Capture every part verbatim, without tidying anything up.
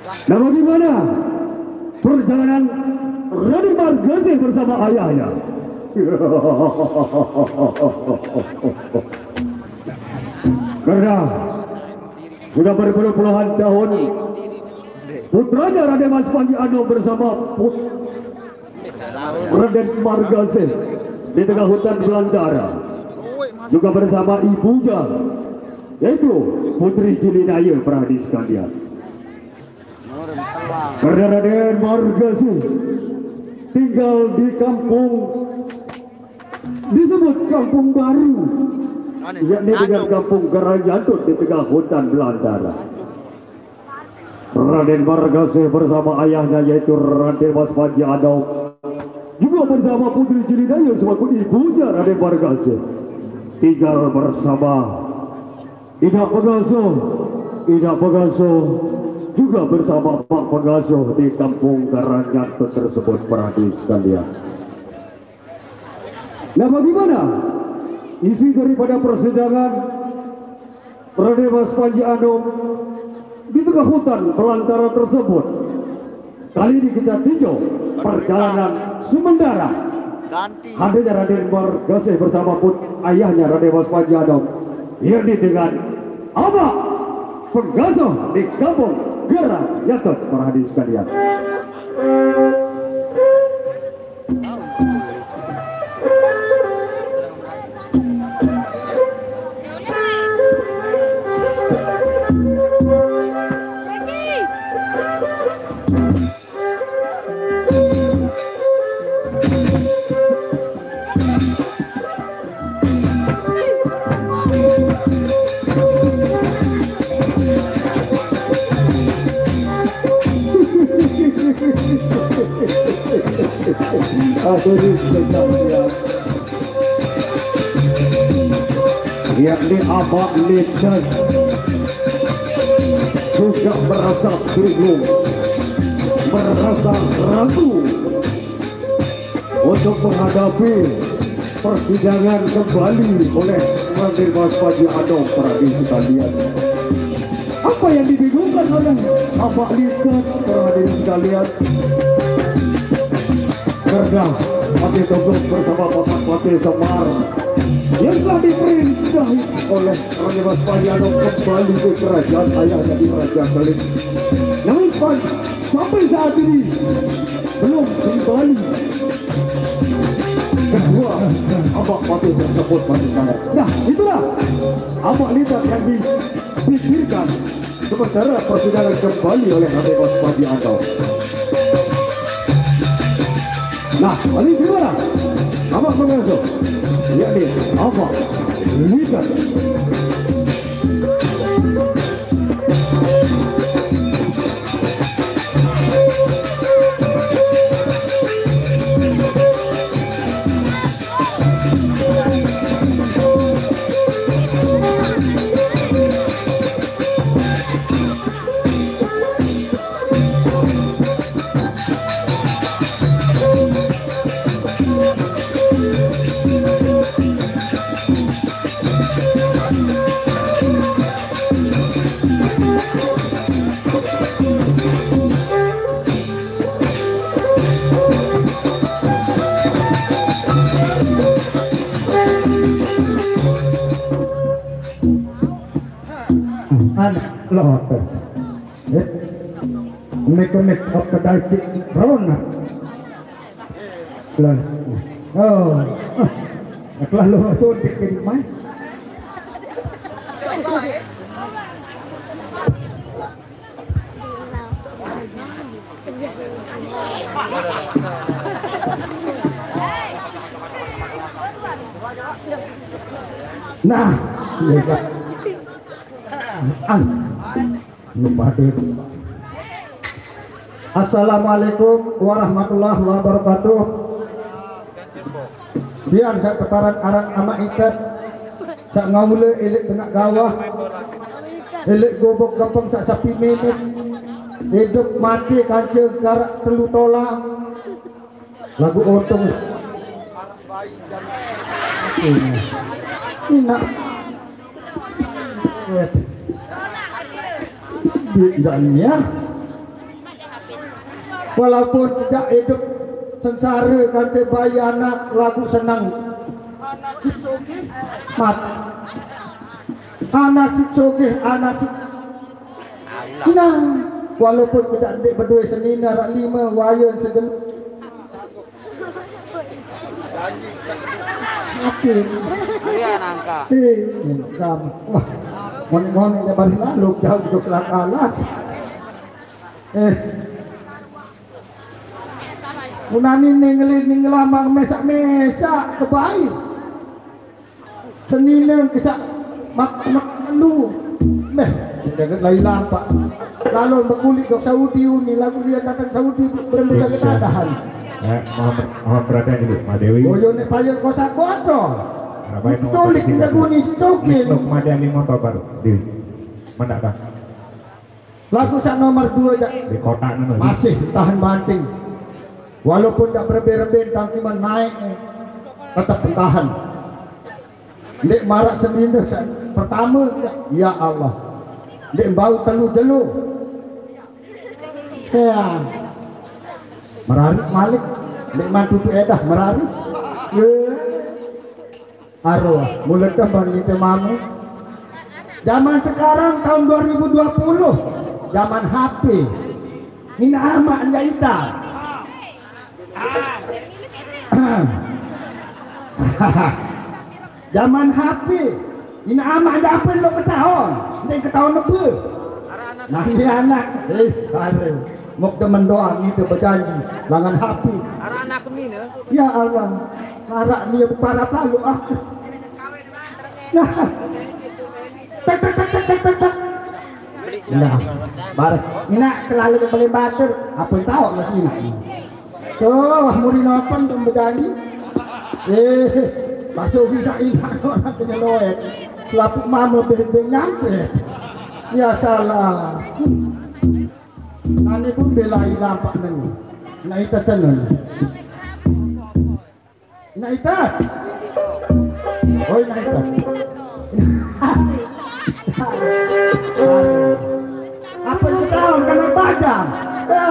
Nah, bagaimana perjalanan Raden Margasih bersama ayahnya? Karena sudah berpuluh-puluhan tahun putranya Raden Mas Panji Anom bersama put Raden Margasih di tengah hutan belantara, juga bersama ibunya, yaitu Putri Jilinaya, para hadirin sekalian. Karena Raden Margasih tinggal di kampung, disebut Kampung Baru, yakni dengan Kampung Garayantut di tengah hutan belantara. Raden Margasih bersama ayahnya, yaitu Raden Mas Panji Anom, juga bersama Putri Jilinaya selaku ibunya Raden Margasih, tinggal bersama Indak Pengasuh, Indak Pengasuh, juga bersama Pak Pengasuh di Kampung Garayantut tersebut, para hadirin sekalian. Nah, bagaimana isi daripada persidangan Raden Mas Panji Anom di tengah hutan belantara tersebut? Kali ini kita tinjau perjalanan sementara hadirnya Raden Margasih bersama pun ayahnya Raden Mas Panji Anom, yakni dengan Abah Pengasuh di Kampung Garayantut, para hadirin sekalian. Aduh, ini sudah, ya. Yakni Abah Lindan juga merasa bingung, merasa ragu untuk menghadapi persidangan kembali oleh Raden Mas Panji Anom, para hadirin sekalian. Apa yang dibingungkan oleh Abah Lindan, para hadirin sekalian? Karena Patih Togog bersama Paman Patih Semar yang telah diperindahi oleh Raden Mas Panji Anom kembali ke kerajaan ayahnya di Kerajaan Keling. Namun, sampai saat ini belum kembali kedua Abah Patih tersebut, Patih Semar. Nah, itulah Abah Lindan yang dipikirkan sementara persidangan kembali oleh Raden Mas Panji Anom. Nah, ini gimana? Abah Pengasuh, yakni Abah Lindan. Anak lo apa? Eh, mek mek apa dai cik rona? Lah, oh, ah, telah lo suntik ke rumah. Nah, iya, Kak. Ah, lupa deh. Assalamualaikum warahmatullahi wabarakatuh. Biar saya teparan arang ama ikat. Sak ngaule elik tengah gawah, elik gobok gampang sak sapi minit, hidup mati kancil karak telu tolang. Lagu untung. Enak. Di dalamnya. Walaupun kejak idup sengsara kance bayi anak laguq seneng. Mat. Anak siq sugih, anak siq. Nah, walaupun kejak ndeq bedoe senine araq lime, wayen sejelo. Mati. Iya, nangka. Eh, nangka. Wah, ngoneq-ngoneq ndeq bari lalo, jauh jok selak alas. Eh. Munani ningeli, ningelamang mesaq-mesaq kebai. Senine kesaq mak-, mak-, lu. Meh, jagat lailang, Pak. Lalu bekulik ke Saudi uni, lagu dia datang Saudi, berembe jagat adahan. Eh, mohon, mohon perhatian dulu, Mbak Dewi. Boyone paye kosak botol. Ngapain mau Diculik, pakai tidak tiga? Guni si Tokin. Mik lo kemadian lima motor baru, Dewi. Mana, Bang? Lagu saq nomor due jaq. Di kotak ngono. Masih tahan banting. Walaupun jaq berembe-rembe tangkiman naik, tetep tahan. Ndeq maraq senine saq pertame, ya Allah. Ndeq bau telu jelo. Ya. Merariq malik, ndeq mantutu edah merariq. Ye. Aroh, mule tembang nite mame. Zaman sekarang tahun dua ribu dua puluh, zaman H P. Nina amaq nja ita. Zaman H P. Nina amaq nja ape lo ketaon, ndeq ketaon nebe. Nah, ini anak, eh, are. Mok demen doang ngidup bejanji, langan H P. Araq anak kemine? Ya Allah, araq nie beparap lalu aku. Nah. Tek, tek, tek, tek, tek, tek, tek. Nah, bareh. Inaq selalu kebeli batur, apa tahu nggak sih, Nak? Tuh, wah, muri nopen tuh bejanji. Eh, bakso kita inaq orang penyeloet. Selapuq mame beng-beng nyampe. Ya salah. Hmm. Nani pun bela ilang pak nani. Nak ita cenen. Nak ita. Oi, nak ita. Apa yang ketahuan kena bajang? Ya.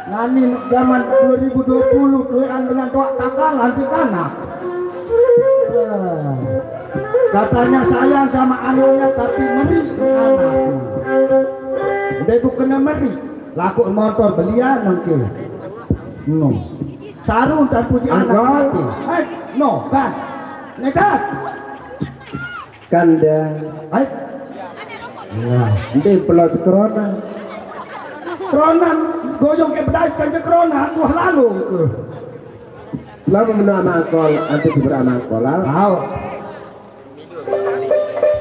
Nani zaman dua ribu dua puluh duean dengan tuak takal anti kanak. Ya. Katanya sayang sama anaknya tapi meri anak. Dia bukan meri. Lakuq motor belian nengke. No. Saru ntan puji anak Angkol. Mati. Eh, no, kan. Nekat. Kanda. Eh. Nah, ndeq pelot corona. Corona goyong ke bedait kan corona, aku lalu ke. Lama menua mangkol, anti beberapa mangkol, ah. Tahu.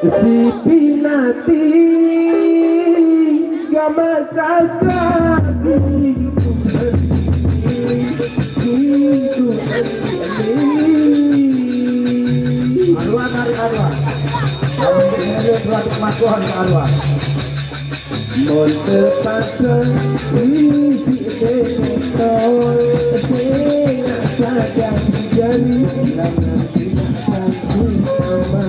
Sipinati gamaq kajadi. Aruan, aruan, aruan. Kamu ini dia suatu kematuan, aruan. Mon tepaksa isi bentol, sengaq sajak jari, langan binatang utama.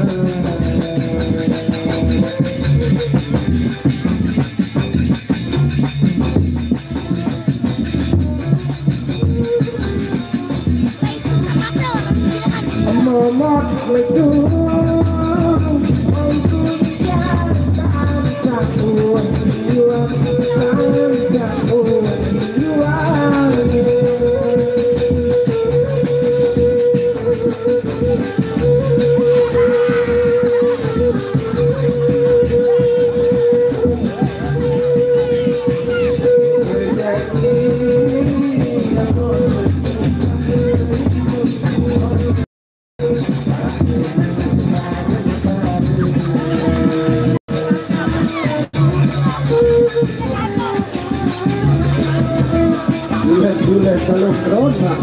Bulan-bulan kalau corona.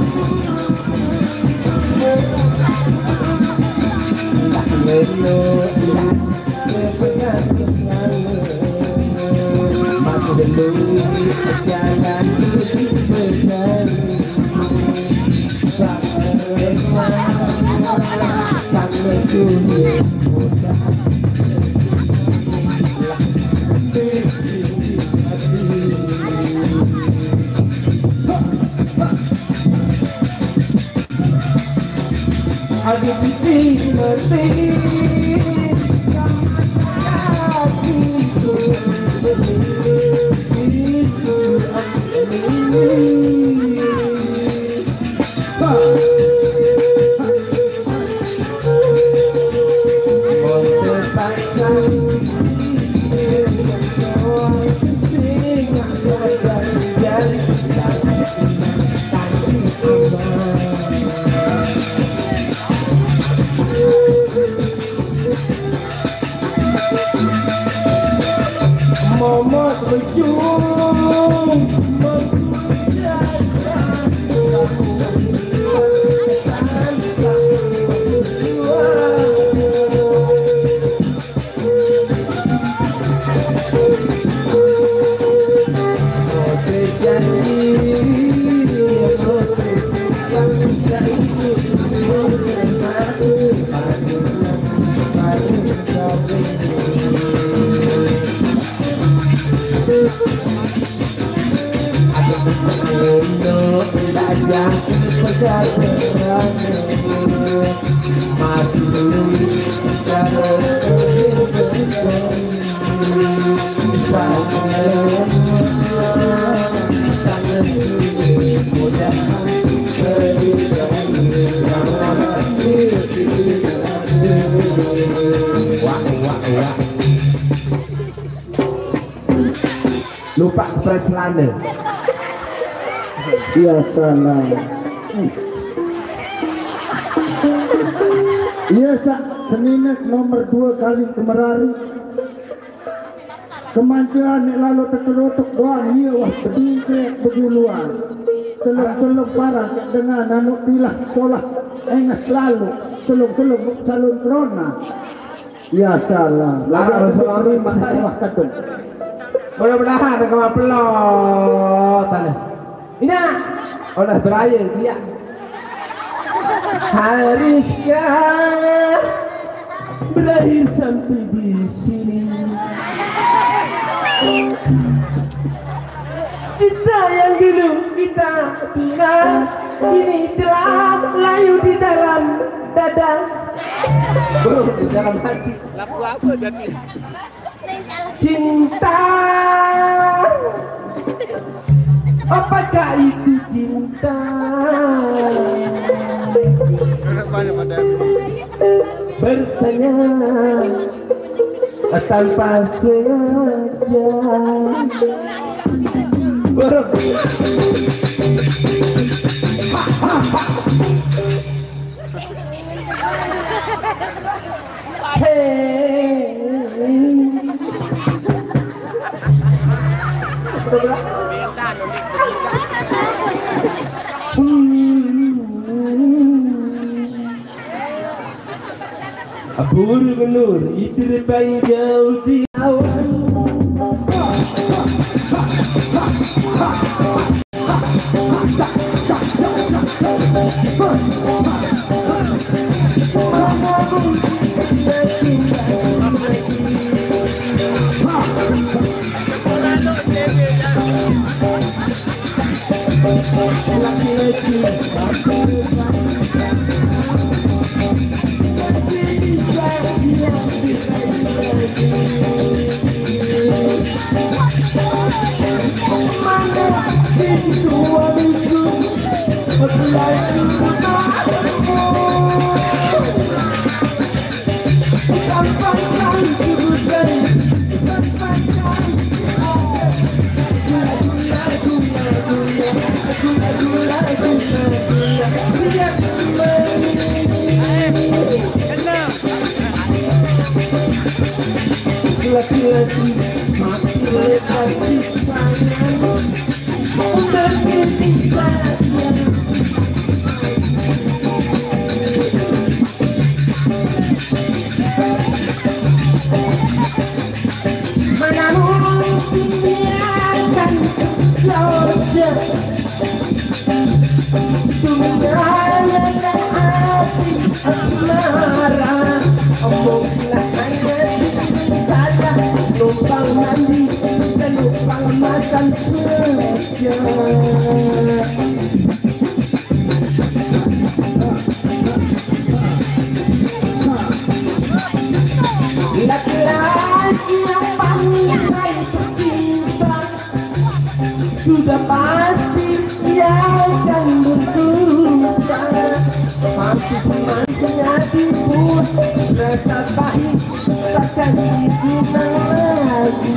Lupa kepres celana. Iya, salah. Iya, sak, senine nomor dua kali kemerari. Kemancean nek lalo tekerotok doang, iya wah bedingkrek beguluan. Selong-selong parah kek dengan anu tilah solah enges lalu. Selong-selong calon corona. Ya salah. Lah, Rasulullah masih kalah kadung. Mudah-mudahan ada kawan pelot tadi. Ina, oleh beraya dia. Haruskah berakhir sampai di sini? Kita yang dulu kita bina, ini telah layu di dalam dada. Bro, di dalam hati. Lagu apa jadi? Cinta, apakah itu cinta? Bertanya tanpa sengaja. Abur menur, itu paling jauh di awan. Sudah pasti ia akan berdosa. Pasti semangatnya dibuat rasa pahit takkan diulang lagi.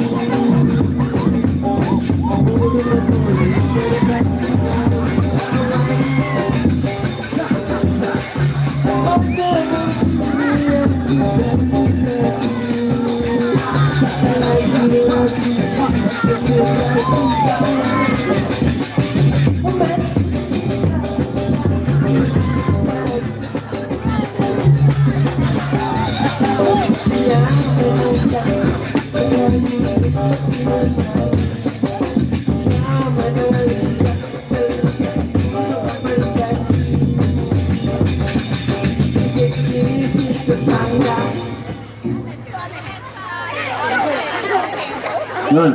Nun.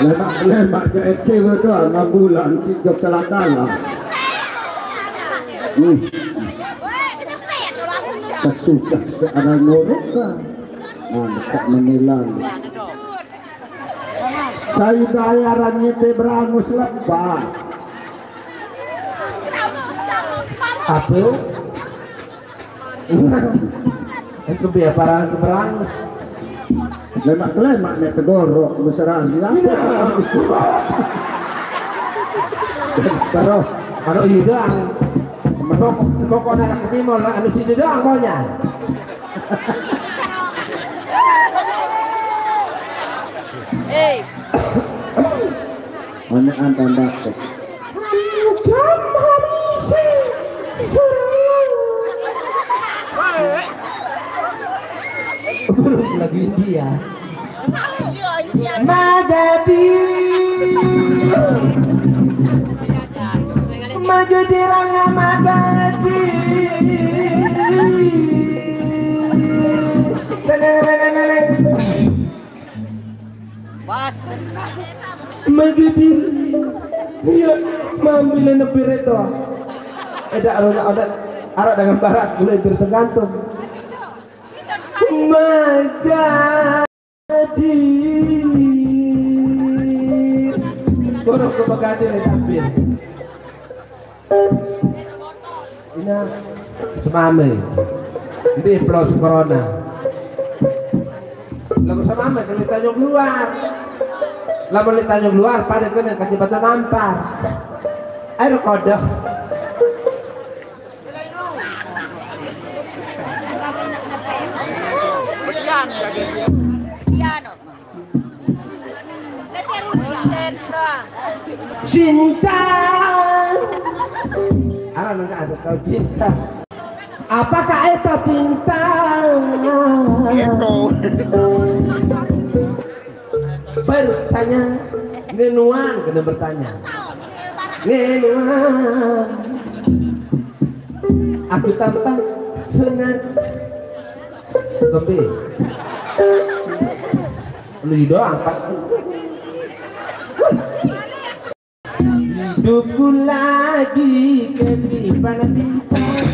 Lemak, lemak ke kecil tu, ah, enam bulan, cik jok celaka lah. Hmm. Kesusah ke ada ngorok ke. Nah, dekat menilang. Saya bayaran nyepe berangus lepas. Apa? Itu biar parang ke berangus. Lemak-lemak nih tegorok beseran. Terus, kalau iya doang. Pokok, pokok anak timur lah, anu sini doang maunya. Mana antan baktek? Belum lagi India. Magadi. Maju di rangga Magadi. Tenang, tenang, tenang. Pas. Magadi. Iya, mambil nepi reto. Eda arona, ada arah dengan barat mulai bertergantung. Magadi. Borok ke Magadi le tampil. Ina semame. Ini plus corona. Lagu semame kalau ditanya keluar. Lamun ditanya keluar pada kena kaki batu nampar. Air kodok. Cinta. Apa nang ada kau cinta? Apakah itu cinta? Itu. Bertanya, ngenuan kena bertanya. Ngenuan. Aku tampak senang. Tapi lu doang, Pak. Hidupku lagi ketiban bintang.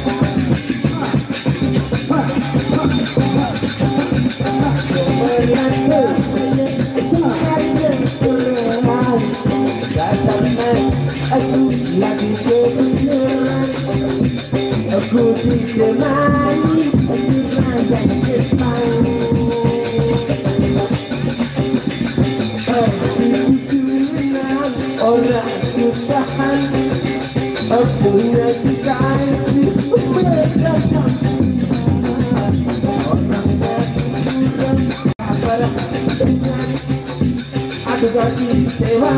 Aku lagi kepikiran. Aku ditemani, aku raja Jepang. Aku ditemani, orang susah. Aku punya kita itu berdatang. Orang bersusah. Aku ganti sewa.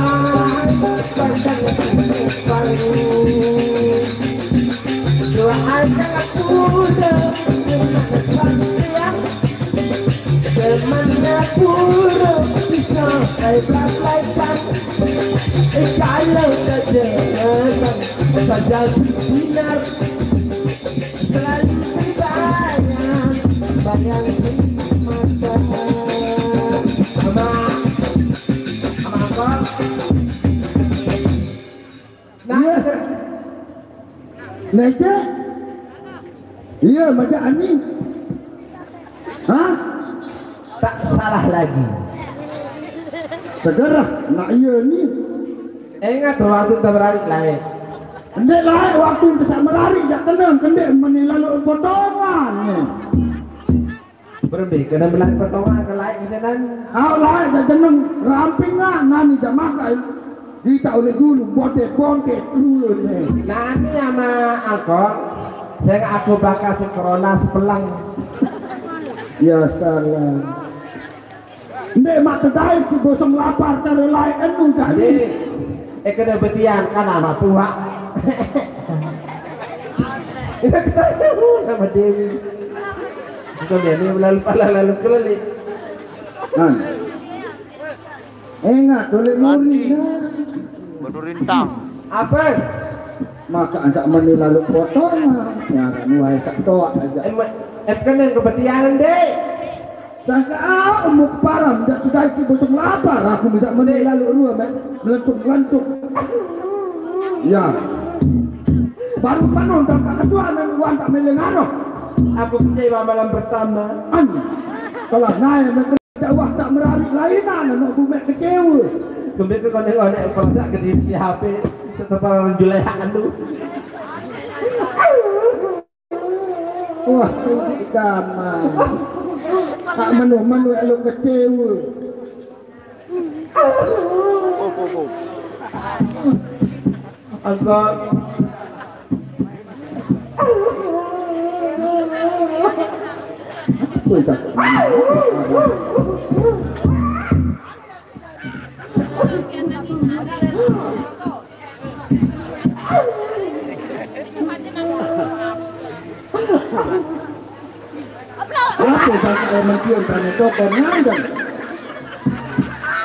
Panjang baru. Doakan aku dong. Temannya buruk bisa saya pelan-pelan. Eh, kalau tak dengar, saja benar. Selalu terbayang, bayang di mata. Sama, sama apa? Nah, iya. Lece. Iya, maja ani. Hah? Tak salah lagi. Segera, nak iya ni. Ingat waktu kita berari lae. Ndek lae waktu bisa merari jak tenang, kendek meni lalu potongan. Berembe kena belah potongan ke lae ke nan. Au lae jak jeneng rampingan nani jak makai. Kita oleh dulu bonte-bonte turun. Nani ama angkot, saya aku bakal si corona sepelang. Ya salah. Ndek mak tedait si bosong lapar care lae enu jadi. Eh kena betian kan ama tuak. Ini kita sama Dewi. Bukan dia ni lalu pala lalu kelali. Kan. Ingat, boleh muri. Batu rintang. Apa? Maka ansak meni lalu potong. Ya, kan wahai sak toak aja. Em, em kena kebetian, Dek. Sangka ah, umuk param, dak tudai si bosong lapar, aku bisa meni lalu rua, men. Melentuk-melentuk. Ya. Baru panon tak ketuaan, uang tak melengano. Aku kecewa malam pertama. An. Kalau naik, men. Dakwah tak merari lainan, anak bumek kecewa. Kembali ke konek-konek, perasa ke di H P, tetap orang julai hak anu. Wah, tudik damai. Tak menu-menu elok kecewa. Angkat. Wis, aku. Apa sangka yang mencium tanya toko ngandeng?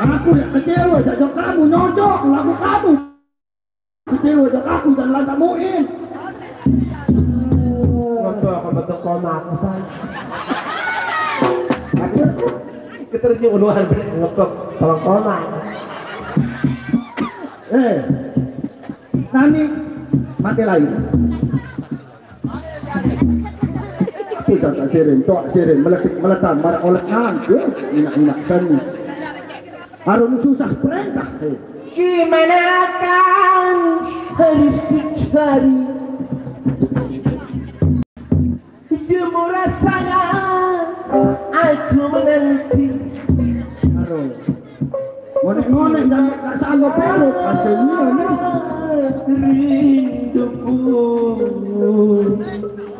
Aku yang kecewa, jajak kamu nyocok lagu kamu. Kecewa jak aku dan lantak muin. Apa aku betul koma aku say. Aduh, keterjun uluan bener ngetok tolong koma. Eh, nani mati lain. Pusat sirin, tok sirin, meletik meletan, marah oleh nangke, inak-inak seni. Harus susah perintah. Eh. Gimana akan harus dicari. Jemur saya aku menanti. Aduh. Ngonek-ngonek dan tak sanggup perut. Artinya ni. Rinduku.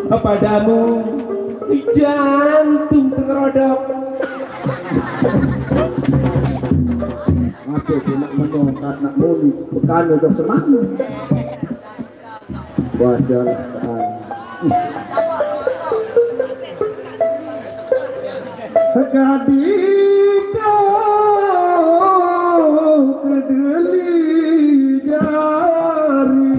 Kepadamu jantung tengerodok. Apa tu nak menongkat nak moni bekana dok semana. Bahasa Kadika kedeli jari.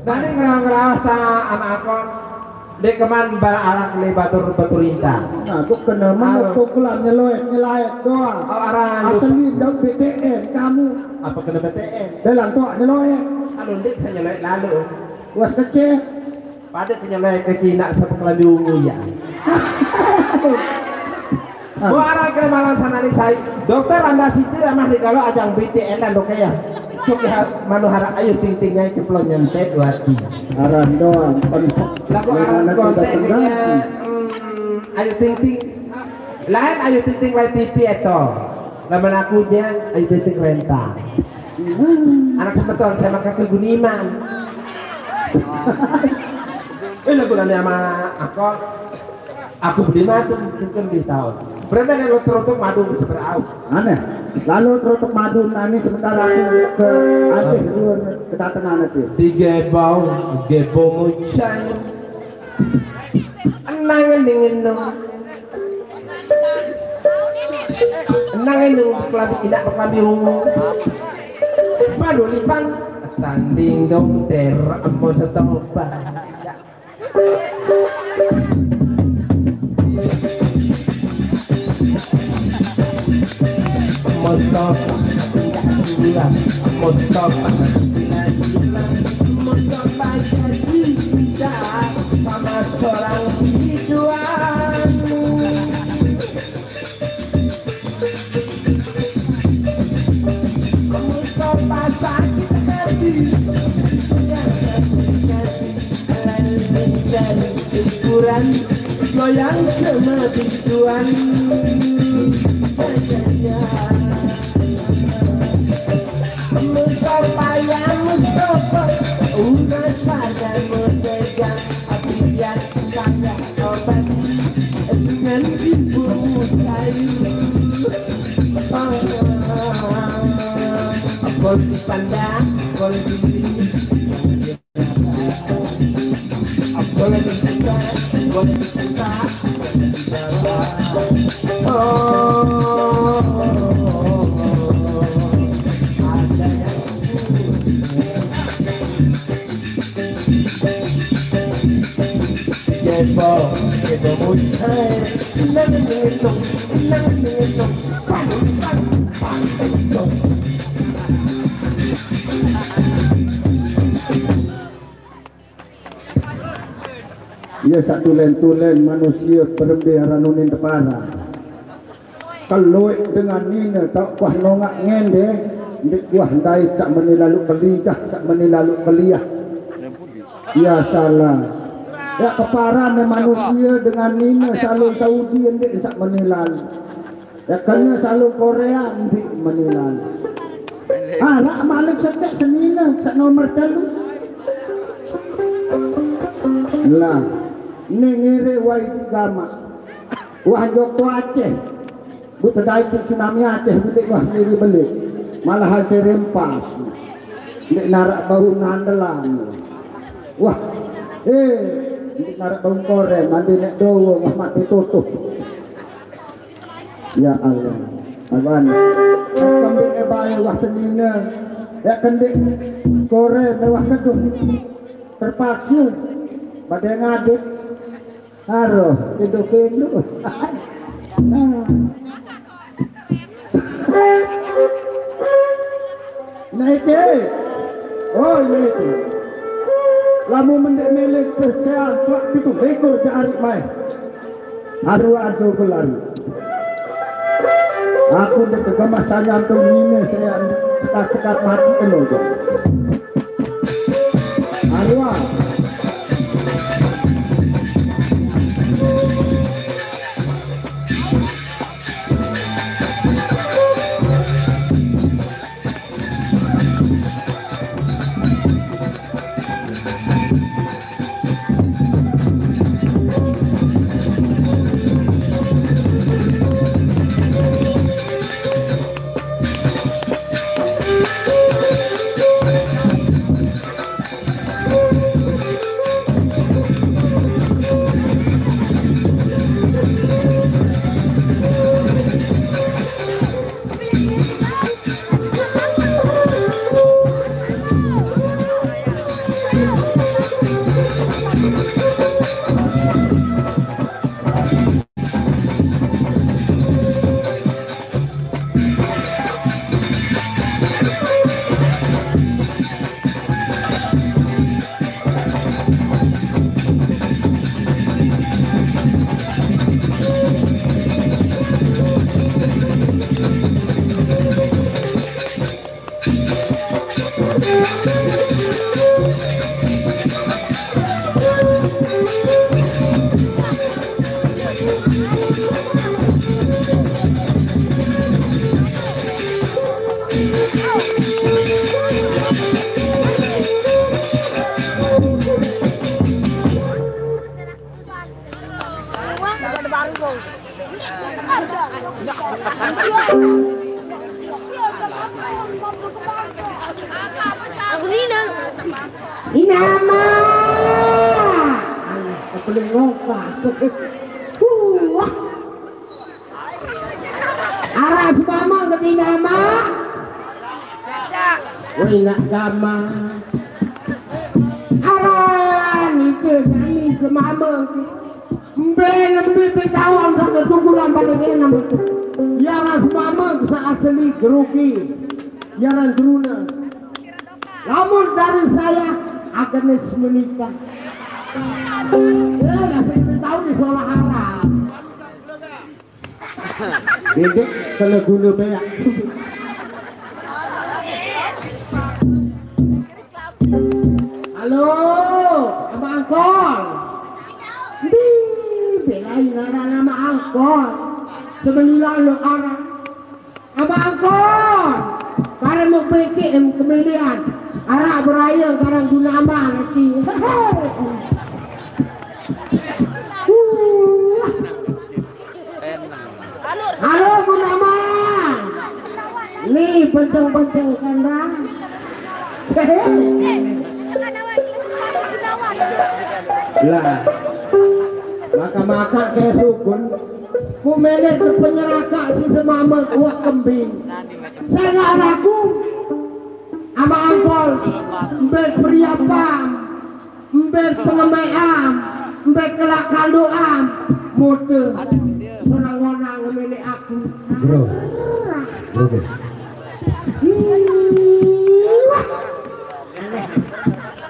Tadi ngerang-ngerang ta ama akon. Dek keman bara arak ni batur-batur inta. Nah, tu kena mana Aduh. Pukulan nyeloek, nyelaek doang. Oh, arah Asli dau B T N kamu. Apa kena B T N? Dalam tu nyeloek. Aduh, dek saya nyeloek lalu. Was kecil. Pada kena nyeloek ke Cina sama kelambi ungu ya. Mau arah ke malam sana ni saya. Dokter anda situ ramah di kalau ajang B T N dan dokter ya. Cuk ya, manu hara ayu ting ting nyai ceplok nyentet dua ti. Aran doang, pen- Lagu Yang aran mana konten kita kayaknya, pengganti? Hmm, Ayu Ting Ting. Lain Ayu Ting Ting Y T P eto. Laman aku je Ayu Ting Ting Renta. Hmm. Anak semeton saya makan ke Guniman. Eh, lagu nanya sama aku. Aku beli madu, mungkin beli tahu. Berapa yang lo terutuk madu seberau? Aneh. Lalu terutuk madu nani sementara aku ke Aceh dua kedatangan itu. Di gebau, gebau mucai. Enang ningin no. Enang ningin kelambi inak kelambi ungu. Madu lipan. Tanding dong ter emo setopan. Hiburan goyang sama biduan. Mustafa ya Mustafa, udah sadar merdeka, biar saya obati dengan ibu saya. Polisi pandang, polisi. Iya, satulen-tulen manusia berembe ranunin tepara. Keluik dengan nina tau kuah nongak ngende, ndik kuah ndai sak meni lalu kelijah, sak meni lalu keliah. Ya salah. Ya keparan manusia dengan nina salon Saudi ndik sak meni lalu. Ya kena salon Korea ndik meni lalu. Arak malik setek senina sak nomor telu. Lah, ni ngire wai di gamak. Wah, Joko Aceh. Bu tedai cik tsunami Aceh, bu dek wah sendiri beli. Malahan serempas. Dek narak bau ngandelan. Wah, eh, dek narak bau koreng, mandi nek dowo, wah mati tutup. Ya Allah. Abang. Kambing ebai wah senina. Ya kendik koreng mewah kedung. Terpaksa. Badai ngaduk. Aroh, kindu-kindu. Nah, iki. Oh, ini iki. Lamun mendek milik pesean tuak pitu likur ke arik mai. Aroh aja gelari. Aku dek kegemasan nyantung ini saya cekat-cekat mati eno. Aroh. Aku Nina. Nina ma. Aku lengok. Wah. Arah semama ke Nina ma. Woi, nak gama. Arah ni ke nani ke mama. Mbe, mbe, mbe tawon saka tukulan paling enam. Ya ras mama sa asli grogi. Ya ran geruna. Lamun dari saya, Agnes menikah. Saya lah saya tahu di sekolah haram. Dedek kena guna beak. Halo, Abang Angkol. Di, belain ngaran nama Angkol. Sebenarnya lo arah. Abang Angkol. Karena mau pikir em kemelian. Arah beraya karena guna amal nanti. Halo, Gunawan. Ni penting-penting kan dah. Lah, maka-maka kayak sukun. Ku menek ke penyeraka si semama kuat kembing. Saya nggak ragu. Ama Angkol, mbek periapam. Mbe pengemeam, mbe kelak kaldoam, mode. Senang ngonang ngemele aku. Bro. Oke.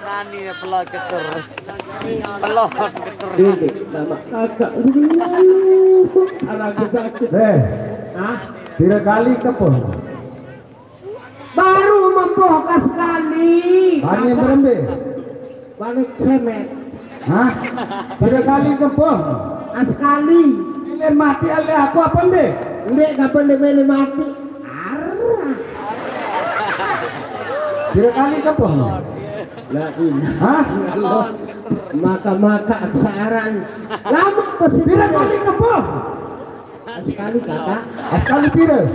Nani ya pelot keter. Pelot keter. Ini nama kakak. Anak kita. Eh, hah? Tiga kali kepo. Baru mempoh ka sekali. Bani berembe? Bani semet. Hah? Tiga kali kepoh? Ah, sekali. Mele mati ale aku apa mbe? Ndek kapan ndek mele mati? Arah. Tiga kali kepoh? Lah ini. Hah? Maka-maka aksaran. Lama pasti. Tiga kali kepoh? Sekali, Kakak. Sekali pira?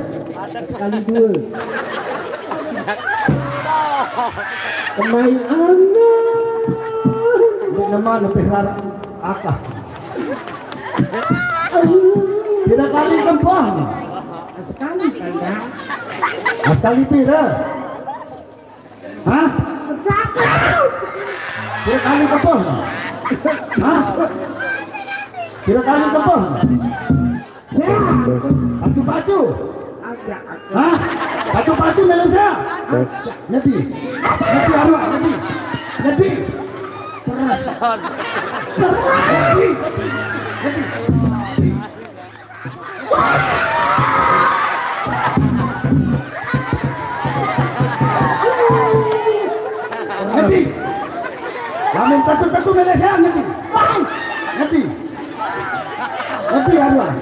Sekali dua. Kemain angin. Ini nama lebih lar akah. Pira kali kempang? Sekali, Kakak. Sekali pira? Hah? Pira kali kempang? Hah? Pira kali kempang? Pacu-pacu. Hah? Pacu-pacu mele sia. Nyedi. Nyedi arwah, nyedi. Nyedi. Peras. Nyedi. Nyedi. Nyedi. Lamun pacu-pacu mele sia, nyedi. Nyedi. Ngerti ya, Bang?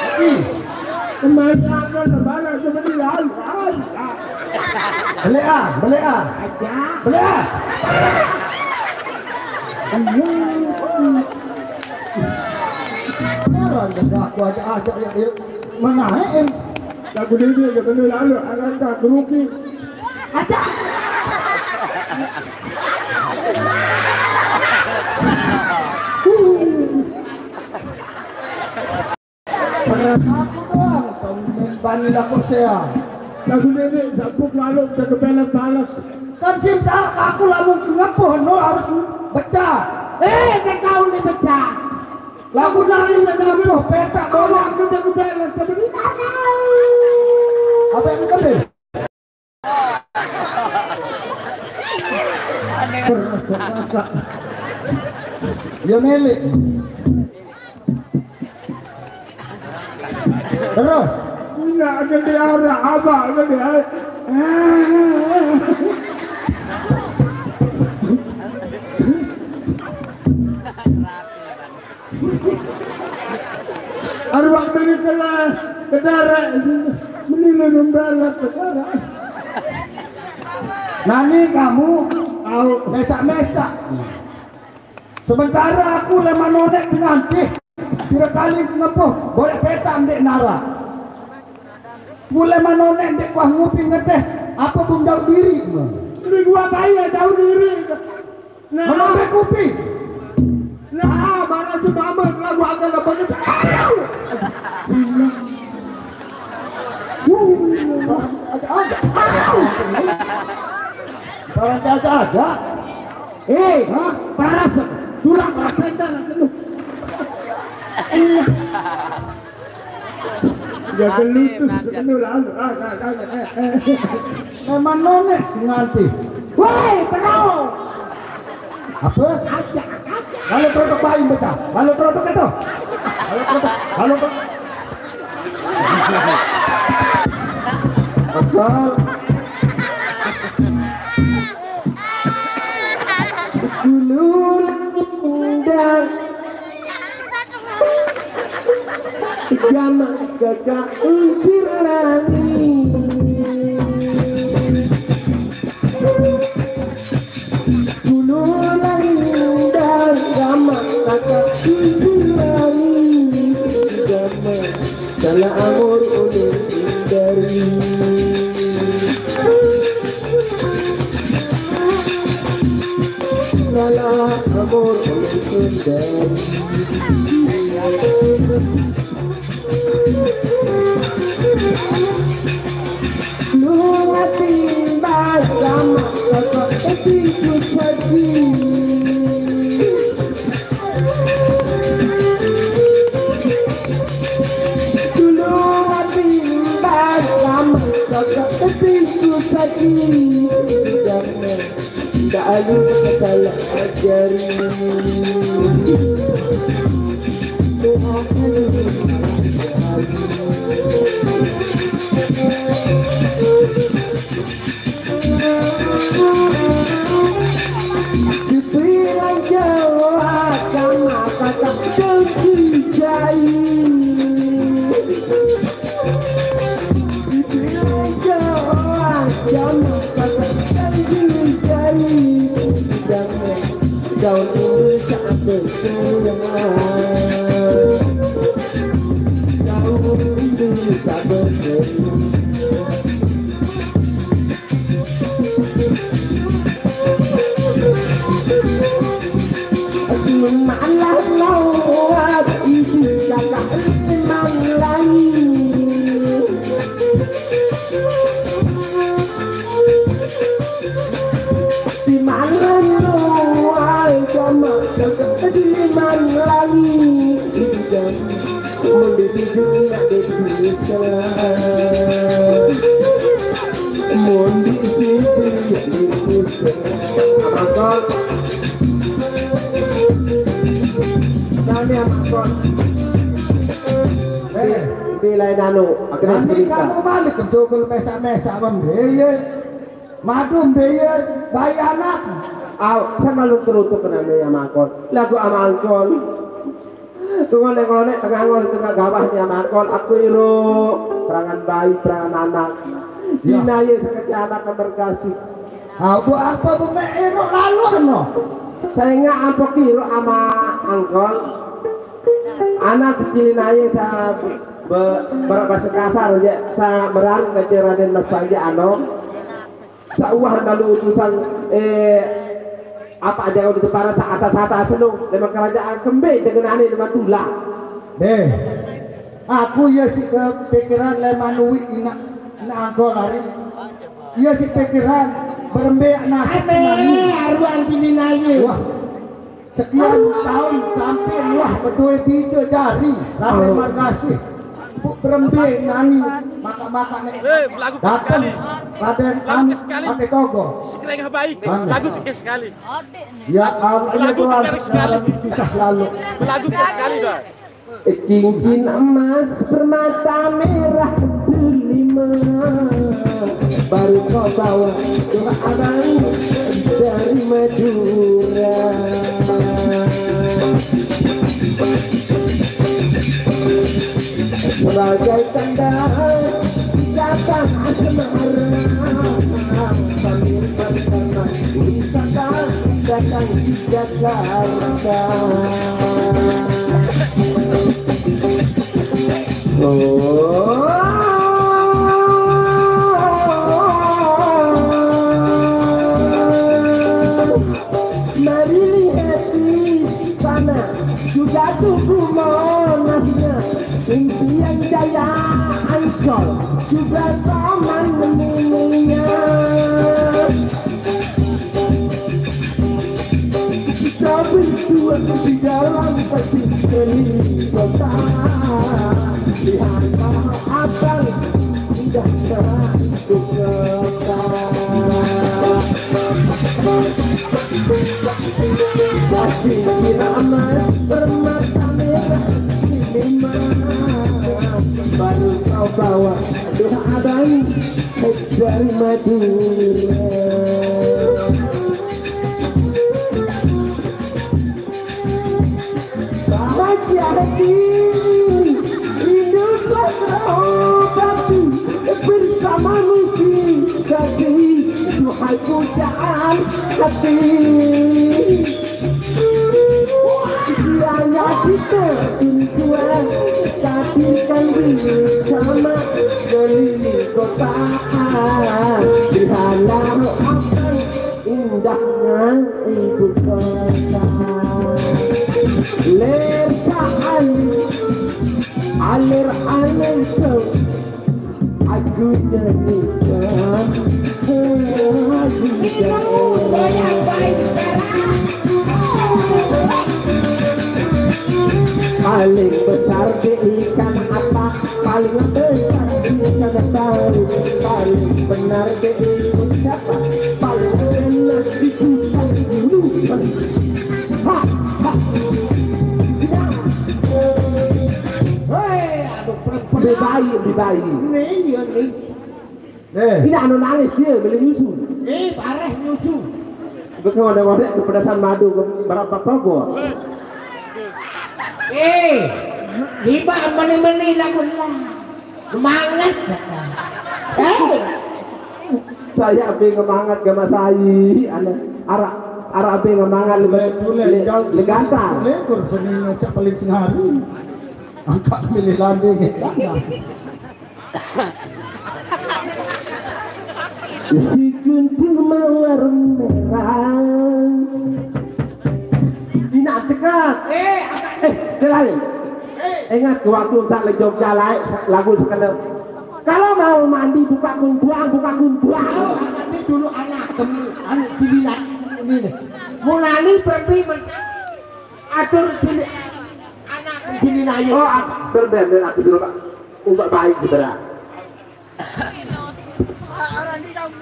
Ngerti? Kembali akan lebaran seperti lalu. Beli ah, beli ah. Aja. Beli ah. Orang jaga aku aja, aja ya, ya. Mana, eh? Lagu dia dia kena lalu, akan tak rugi. Aja. Aku doang, pemain bani dapur saya. Lagu nenek sabuk lalu, jaga balap-balap. Kan cinta aku lalu ngepuh, no harus pecah. Eh, tak tahu nih pecah. Lagu nari ngepuh, petak bola. Aku jaga balap, jaga balap. Apa yang kembali? Ya milik. Terus. Enggak ada di arah abah, ada di arah. Arwah dari kelas, ke darat, menilu membalas ke darat. Nani kamu? Au. Mesak-mesak. Sementara aku lemah nonek dengan tih. Pira kali ngempuh, boyak petak ndeq narak. Mulai manonek ndeq kuah ngupi ngedeh, apa bung jauh diri meh. Ini gua saya jauh diri. Nah, menempe kupi. Nah, mana si mama kalau gua akan dapat. Aduh. Aduh. Barang jaga aja. Eh, hah? Paras. Tulang paras entar. Ya gelutus, gelu lalu. Ah, ah, ah, eh, eh. Memang nonek nganti. Woi, bro. Apa? Aja, aja. Lalu terus bayi pecah. Lalu terus itu. Lalu terus. Lalu terus. Betul. Dulu indah Gama kakak unsur langit. Dulu langit dan gama kakak unsur langit. Gama salah amor oleh dari. Salah amor oleh dari. Lu ngatin baik lama, kakak tapi ku sedih. Dulu ngatin baik lama, kakak tapi ku sedih. Jangan tak ada salah ajari. Dibilang Jawa sama kata dengki jai. Dibilang Jawa sama kata dengki jai. Jangan Daun Indonesia bersama. Daun Indonesia bersama. Malah mau itu kakak memang lain. Di mana nuai sama di mana lagi ikan. Mundi siji nak bisa. Mundi siji nak bisa. Abang Kol. Nani Abang Kol. Eh, bilai nanu, akhirnya nanti sebentar. Kamu balik ke Jogel mesak-mesak, Bang. Iya. Madum beye bayi anak. Aw, saya malu terutuk kena ni Amang Kol. Lagu Amang Kol. Tengok-tengok tengah ngol tengah gawah ni Amang Kol. Aku iro perangan bayi, perangan anak. Ya. Dinaye sekecil anak yang berkasih. Aw, buat apa bu mek iro lalu no? Saya ingat apa kiro ama angkol. Anak kecil naye sa be, ber, bahasa kasar aja sa merarit kecil Raden Mas Panji Anom. Sauwah lalu utusan, eh, apa aja di depan sa atas-atas anu, leman kerajaan kembe dengan ane leman tulah. Deh, aku ya si kepikiran leman uwi inak, inak angkol hari. Ya si pikiran berembe nasib ane, aruan tini naye. Wah, sekian tahun sampai wah bedoe bije jari Raden Margasih. Buk berembe nani maka-maka nek dateng Raden Anu pakai togo. Sekerengah baik. Lagu tiga sekali. Ya Allah, lagu tiga sekali. Susah lalu. Lagu tiga sekali dah. Cincin emas permata merah delima baru kau bawa ke abang dari Madura sebagai tanda datang asmara sambil berteman wisata datang di Jakarta. Mari lihat istana, sudah tunggu monasnya. Impian Jaya Ancol, sudah taman meninya. Kita berdua di dalam peti kota, lihat abang indahnya. Wajib irama permata merah, ini mah baru kau bawa, aduh, abang dari Madura. Bahagia hati, rindu bersama mimpi, jadi duhai pujaan hati. Kiranya kita berdua, tapi kan bersama keliling kota. Di sana akan indahnya ibu kota. Lir sa'an, alir alir tuh, aku nyanyikan. Aku nyanyikan. Paling besar di ikan apa? Paling besar di ikan tahu. Paling benar di ikan siapa? Paling benar di ikan dulu. Ha, ha. Ya. Hei, aduh, perempuan. Lebih baik, lebih baik. Ini iya nih. Eh. Ini anu nangis dia, milih nyusu. Eh, parah nyusu. Bukan ada wadah kepedasan madu ke berapa pogo. Eh, tiba meni-meni lagu lah. Semangat. Eh. Saya abe ngemangat gak masai, anak arak arak abe ngemangat le, le, legantar. Lekur seni ngecak paling sehari. Angkat milih landing. Si kuntil mawar merah. Ina teka. Eh, apa? Eh, dia lain. Eh. Ingat ke waktu tak le Jogja lain lagu sekena. Kalau mau mandi buka kuntuang, buka kuntuang. Oh, nanti dulu anak kemi, anu, dilihat ini nih. Mulani perpi men-, atur dili-, anak dilihat. Oh, aku berbeda aku suruh Pak. Umbak baik di berak.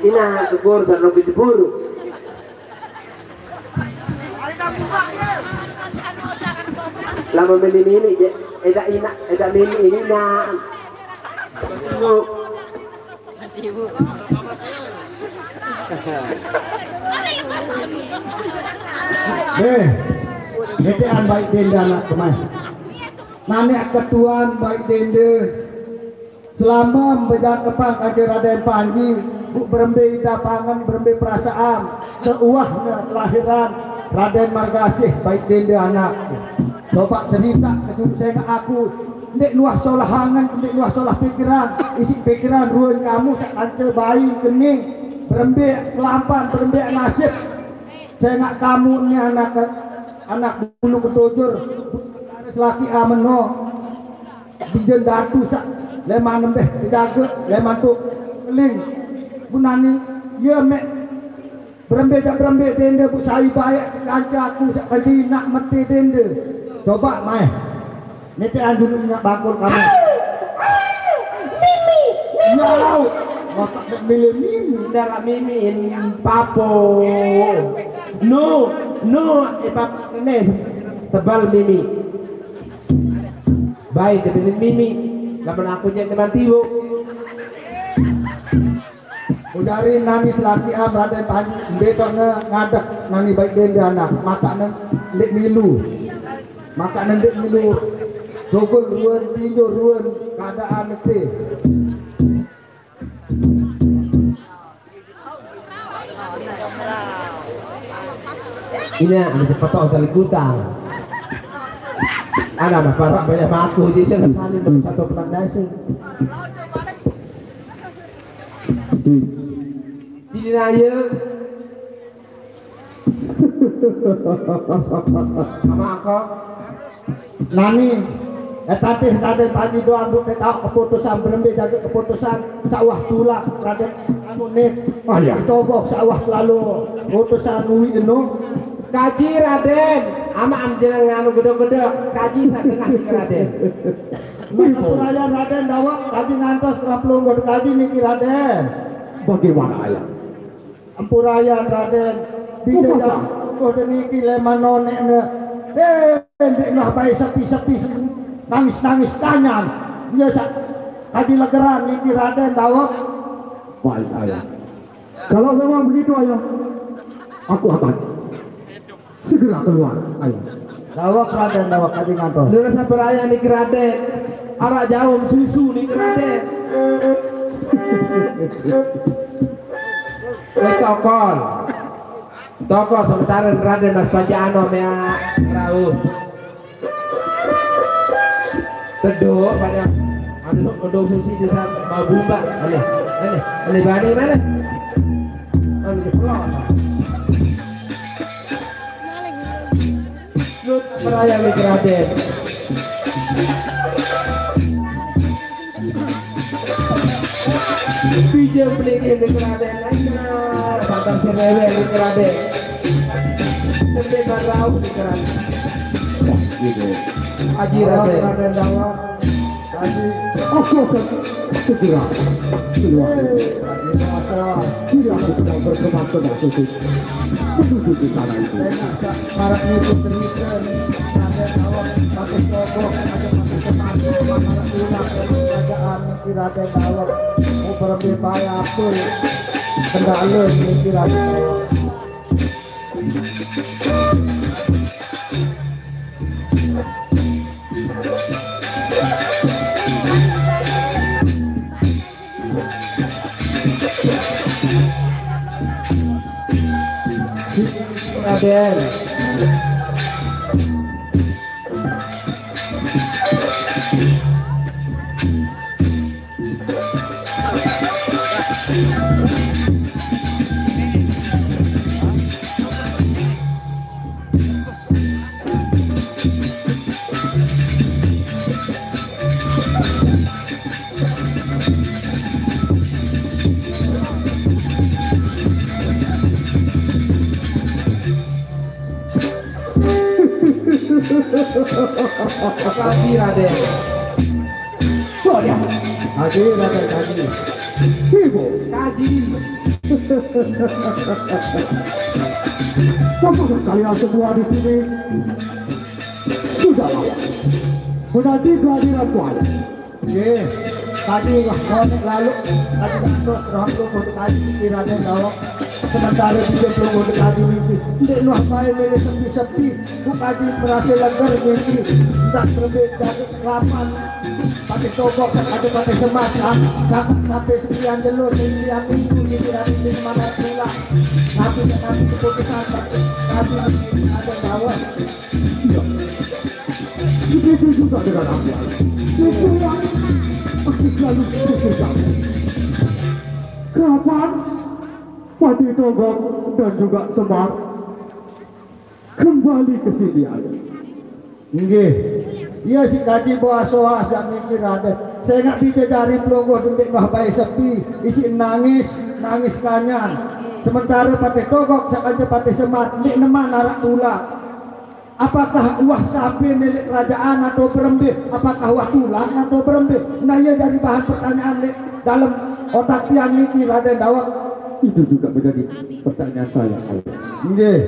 Ina syukur sareng biji buru. Lama mini-mini je, eda ina, eda mini ini na. Eh, ngetean baik denda anak kemai. Nani ketuan baik denda. Selama bejalan kepang kance Raden Panji, bu berembe ida pangan, berembe perasaan, seuahnya kelahiran Raden Margasih baik dende anak. Coba cerita ke juru sengak aku, ndik nuah solah angen, ndik nuah solah pikiran, isi pikiran ruan kamu sak kance bayi kene, berembe kelampan, berembe nasib. Sengak kamu ni anak, anak bulu ketojur, selaki ameno. Bijen datu sak leman nembeh pejaga, leman tu keling. Bunani, iya mek berembe jak berembe dende bu sai bayak kance aku sak kadi nak mete dende. Coba mai. Nete anjun nak bakul kamu. Mimi, mimi. Ya, masak mek milih mimi. Darah mimi in papo. No, no, eh papa kene tebal mimi. Baik, dibeli mimi. Lamun aku nyek teman tiwo. Ujari nani selaki am Raden Panji, mbeto ne ngadek nani baik dende anak, maka ne ndik milu. Maka ne ndik milu. Sugul ruan, tinjo ruan, keadaan nete. Ina, anu patok tali kutang. Ada, ada parak banyak mako je, saya nak salin dapat satu penang dasi. Di naya. Ama ako. Nani, eh, tapi tadi pagi doa bu, eh, tahu keputusan berembe, jaga keputusan sawah tulak, Raden, anu, nih. Oh, iya. Togok sawah lalu keputusan Uwi eno. Kaji, Raden, ama am jeneng nganu gede-gede, kaji setengah nih, Raden. Sampurayan, Raden Dawak, kaji ngantos kerap lungguh kaji niki, Raden. Bagaimana, Ayah? Sampurayan, Raden. Bida, oh, jam lungguh niki leman nonek ne. Eh, ndek nah bae sepi-sepi, nangis-nangis kanyan. Iya, sa-, kaji legeran niki, Raden Dawak. Baik, Ayah. Kalau memang begitu, Ayah, aku akan segera keluar, Ayah. Dawak, Raden Dawak, kaji ngantos. Lurus sampurayan niki, Raden. Arak jarum susu niki, Raden. Wis tokol. Tokol sementara Raden Mas Panji Anom ya, rauh. Teduh pada anu, teduh susi desa Babumba. Aneh, aneh, aneh bani mana? Anu jeplok. Lut merayami Raden. Bijil pelingin di Raden, ayo, batang cerewet di Raden. Sampai barau di Raden. Gitu. Aji Raden. Raden Dawang. Tadi aku akan segera keluar. Tadi merasa tidak, aku sedang berkemas-kemas untuk menuju di sana itu. Para itu cerita, Raden Dawang, pakai sogok, ada pakai semati, para ulang dari kerajaan. Raden Dawang, mau berembe bayar tuh. Kendala niki Raden Dawang. Raden. Kaji, Raden. Oh, ya. Kaji, Raden, kaji. Ibu. Kaji. Apakah kalian semua di sini sudah lama menanti kehadiran Tuhan? Nggih, tadi wah konek lalu, tadi ngantos roh lungguh tadi di Raden Dawang. Sementara dia lungguh tadi mimpi, ndek nuh bae milih sepi-sepi, bu tadi merasa leger mimpi, tak terbit dari kelapan. Pakai togok, ada pakai semat, sam-, sam-, sampai sekian dulu, sekian minggu, ini dari lima pula. Tapi, tapi keputusan, tapi, tapi ada Dawang. Iya. Begitu juga dengan aku. Itulah aku selalu berpikir. Kapan Patih Togok dan juga Semar kembali ke sini? Nggih. Iya, si kaji bawa soa sak niki, Raden. Saya nggak bisa jari pelungguh dendek bah bayi sepi, isi nangis, nangis kanyan. Sementara Patih Togok sak aja Patih Semar, ndik neman arak pula. Apakah wah sapi milik kerajaan atau berembe? Apakah wah tulang atau berembe? Nah, iya, dari bahan pertanyaan di dalam otak tiang niki, Raden Dawang. Itu juga menjadi pertanyaan saya, Ayah. Nggih.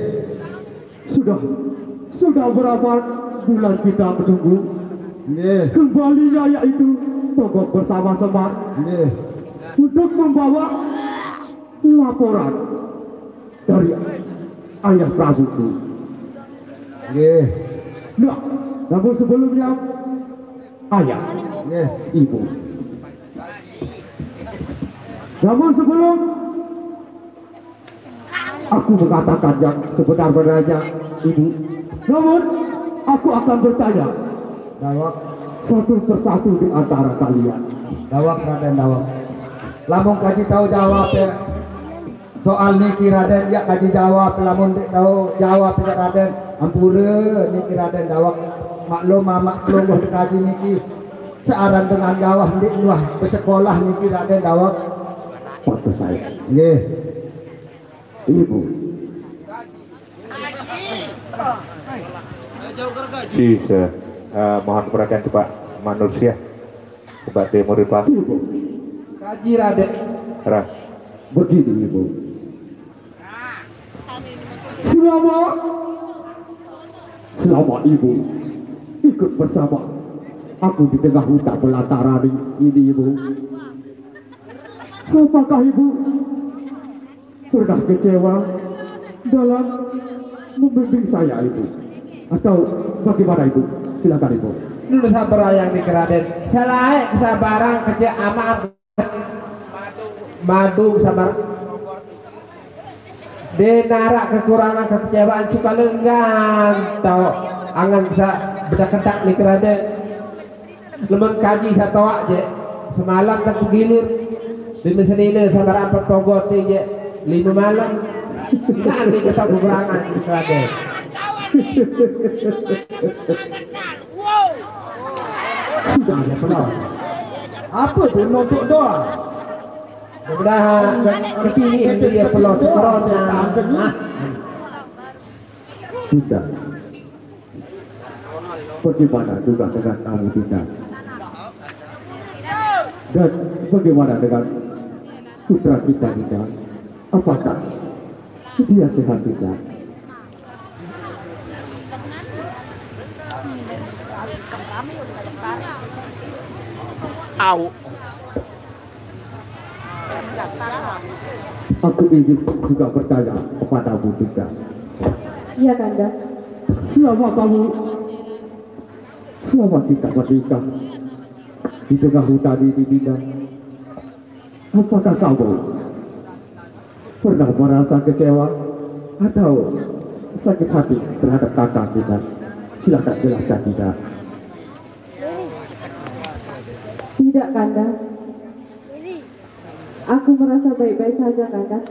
Sudah, sudah berapa bulan kita menunggu, nggih, kembalinya yaitu Togok bersama Semar, nggih, untuk membawa laporan dari Ayah Prabuku. Nggih. Nah, namun sebelumnya, Ayah, nggih, Ibu. Namun sebelum aku mengatakan yang sebenar-benarnya, Ibu, namun aku akan bertanya Dawek. Satu persatu di antara kalian. Dawek, Raden, dawek. Lamun kaji tau jawab ya. Soal niki, Raden, ya kaji jawab, lamun ndeq tau jawab ya, Raden. Ampure niki, Raden, dawek. Maklum, Mamaq Pelungguh kaji niki. Searan dengan gawah ndeq nuah besekolah niki, Raden, dawek. Pantes saya. Nggih. Ibu. Sisa, eh, mohon perhatian Pak manusia. Coba timur Pak. Ibu. Kaji, Raden. Rah. Begini, Ibu. Selama, selama Ibu ikut bersama aku di tengah hutan belantara ini, Ibu, apakah Ibu pernah kecewa dalam membimbing saya, Ibu? Atau bagaimana, Ibu? Silakan, Ibu. Nunas sabar ayang niki, Raden. Selae kesabaran kecil amat madu sama de naraq kekurangan kekecewaan suka lenggan tau angen bisa bedak-kedak niki, Raden. Lemen kaji satoaq je semalam tak tegilir. Lime senine sama rapat pogot je lime malam. Nanti kita kekurangan, Raden. Sudah ya, pelor. Apa tu nontok doang? Mudah-mudahan ke-, kepilih dia pelor sekeron. Tidak. Bagaimana juga dengan kamu, Dinda? Dan bagaimana dengan putra kita, Dinda? Apakah dia sehat, Dinda? Au. Aku ingin juga bertanya kepadamu, Dinda. Iya, Kanda. Selama kamu, selama kita menikah di tengah hutan ini, Dinda, apakah kamu pernah merasa kecewa atau sakit hati terhadap Kakak, Dinda? Silakan jelaskan, Dinda. Tidak, Kanda. Aku merasa baik-baik saja, Kanda.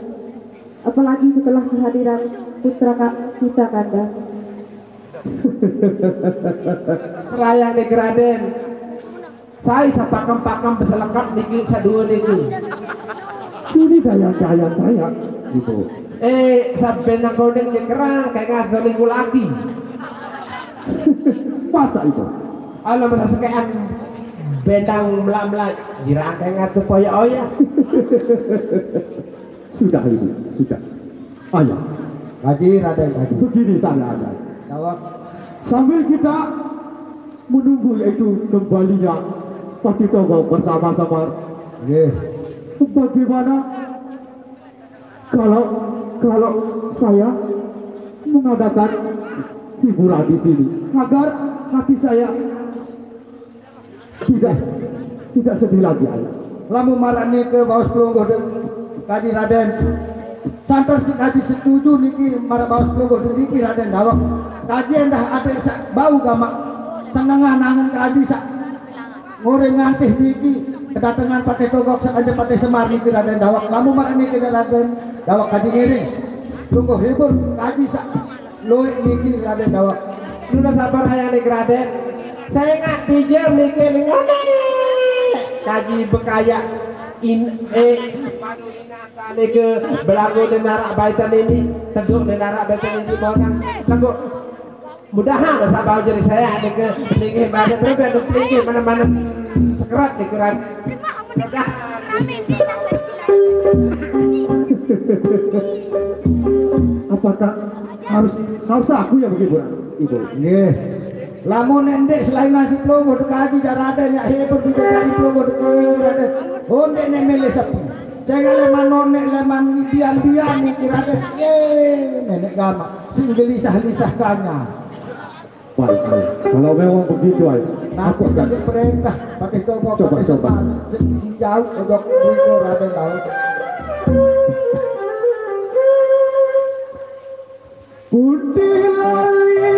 Apalagi setelah kehadiran putra ka-, kita, Kanda. Perayaan niki, Raden. Sai sapakem-pakem beselekap niki sadua niki. Ini dayang-dayang saya, Ibu. Eh, saben nang konek nyekerang kayak ngadol iku lagi. Masa itu? Alah, masa sekean bendang melak-melak, dirangkai ngatu poya-oya. Sudah, Ibu, sudah. Ayo. Kaji, Raden, kaji. Begini saja, Raden. Dawek. Sambil kita menunggu yaitu kembalinya Patih Togok bersama-sama. Nggih. Bagaimana kalau, kalau saya mengadakan hiburan di sini agar hati saya tidak, tidak sedih lagi, Ayah. Lamun maraq nike baos pelungguh de-, kaji Raden. Santer siq kaji setuju niki maraq baos pelungguh de-, niki Raden dawek. Kaji endah adeq saq bau gamaq senengah nangen kaji saq ngoreq ngantih niki kedatengan Patih Togok saq kance Patih Semar niki Raden dawek. Lamun maraq niki Raden dawek kaji ngiring. Pelungguh hibur kaji saq lueq niki Raden dawek. Nunas sabar ayah niki Raden. Sengaq bijil niki ning ngone. Kaji bekayak in-, eh, padu inasa niki belagu de naraq baiten ini, teduk de naraq baiten ini monang. Teduk. Mudahan sabar jari saya niki pelinggih badan berubah niki pelinggih mana-mana sekerat niki Raden. Mudahan. Apakah harus, harus aku yang menghibur, Ibu? Nggih. Lamun ndeq selain nasi pelungguh dekaji jaq Raden yaq hibur bidadari pelungguh dekaji Raden. Oh, ndeq ne milih sepi. Sengaq leman noneq leman bian-bian niki Raden. Nggih, neneq gamaq. Sing gelisah-lisah kanya. Baik, baik. Kalau memang begitu, Ayah, aku akan jadi perintah pakai tongkat, coba, pakai coba. Sepan, sing jauh odok mriko Raden Daud. Putih lali.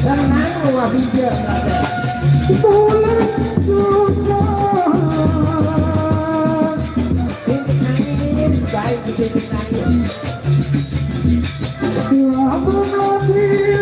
Tenang, wah, bijak, brother. Boleh juga. Ini nangis, baik di sini nangis. Aku mau pilih.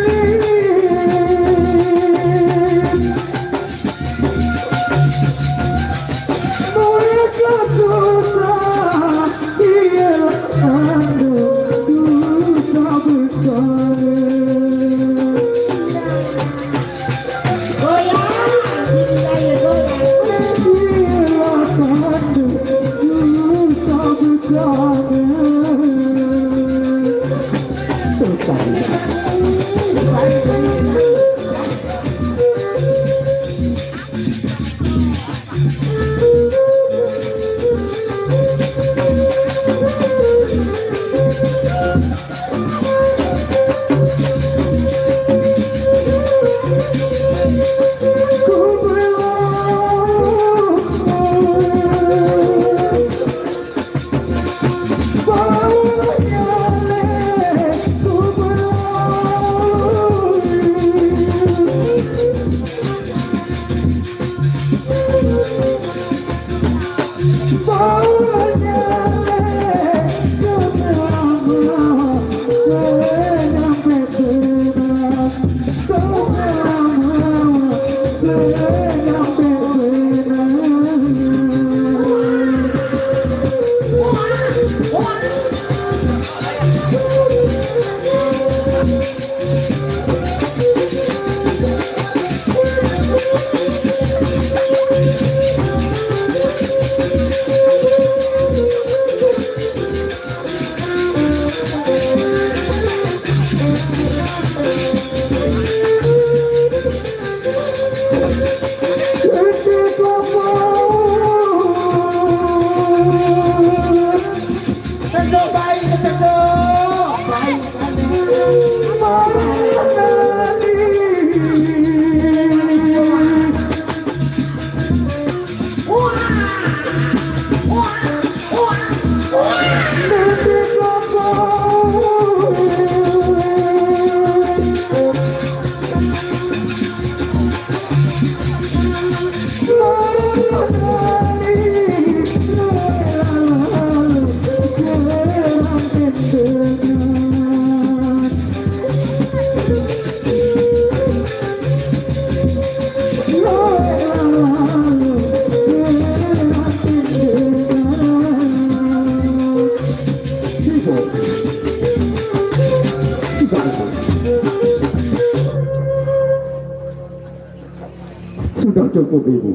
Sudah cukup, Ibu.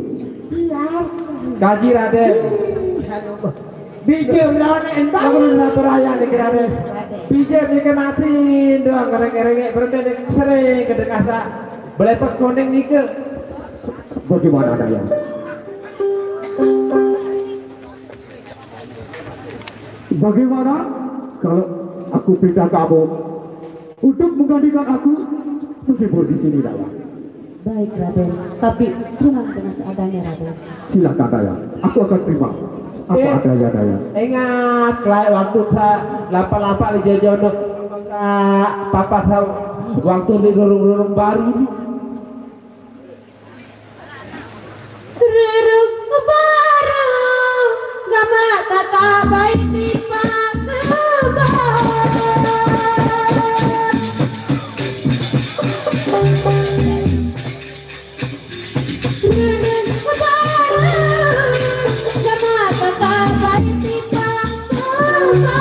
Iya. Kaji, Raden. Bijil lawan endang. Aku udah satu raya nih, Raden. Bijil nih ke masin doang, ngereng-ngereng, berembe nih sering kedekasa. Belepek kondeng nih ke. Bagaimana, Dayang? Bagaimana kalau aku pindah kamu untuk menggantikan aku menghibur di sini, Dayang? Baik, Raden. Tapi terima dengan seadanya, Raden. Silakan, Dayang. Aku akan terima apa Eh, adanya, Dayang. Ingat, kelai waktu sa lapa-lapa di jojo nok, papa sa waktu di rurung-rurung baru. Rurung baru, gama tata baiti pakebah. Rurung baru, gama tata baiti pakebah.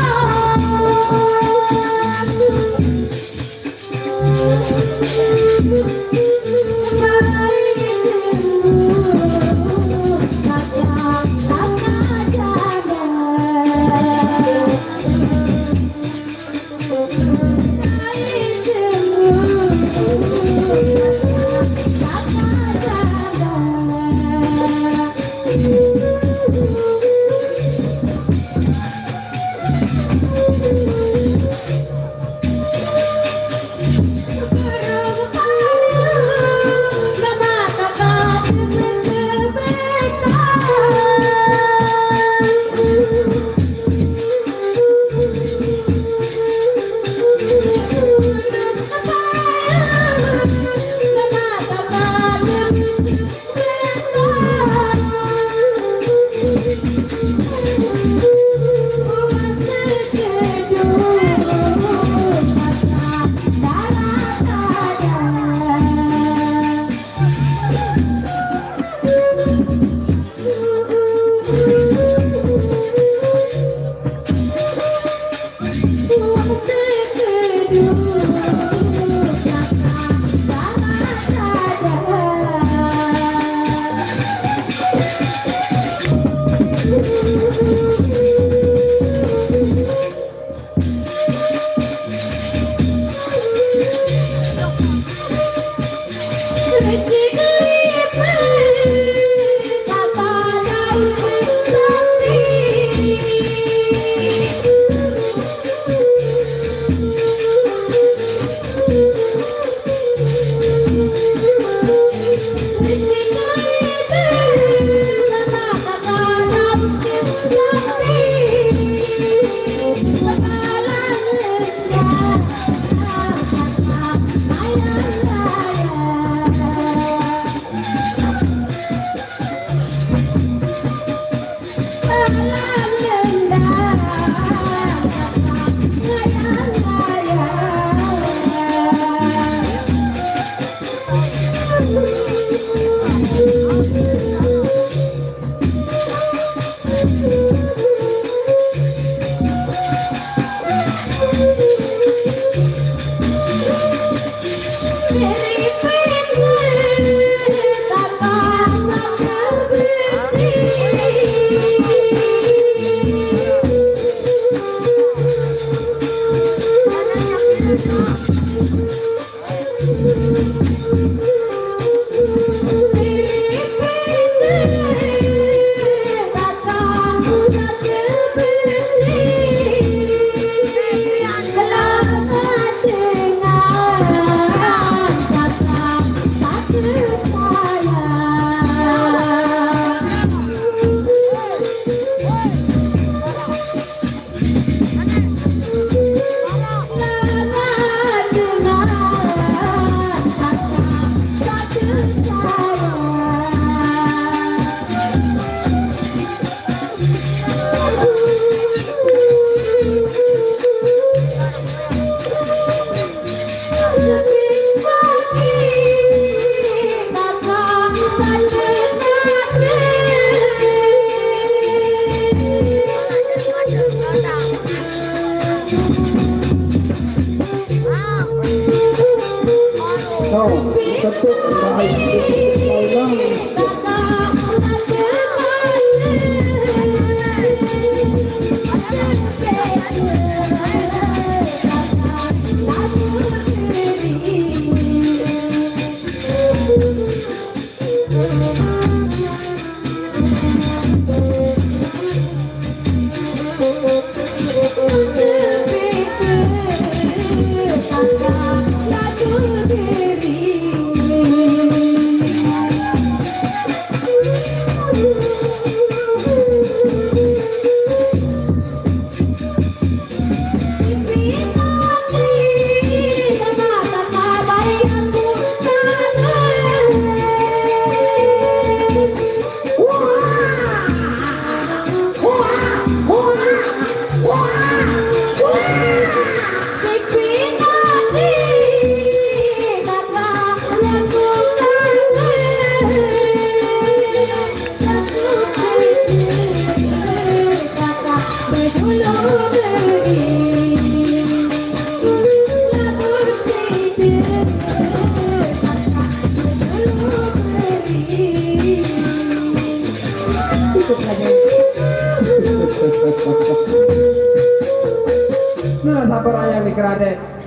Nah, sabar ayah nih, Keraden.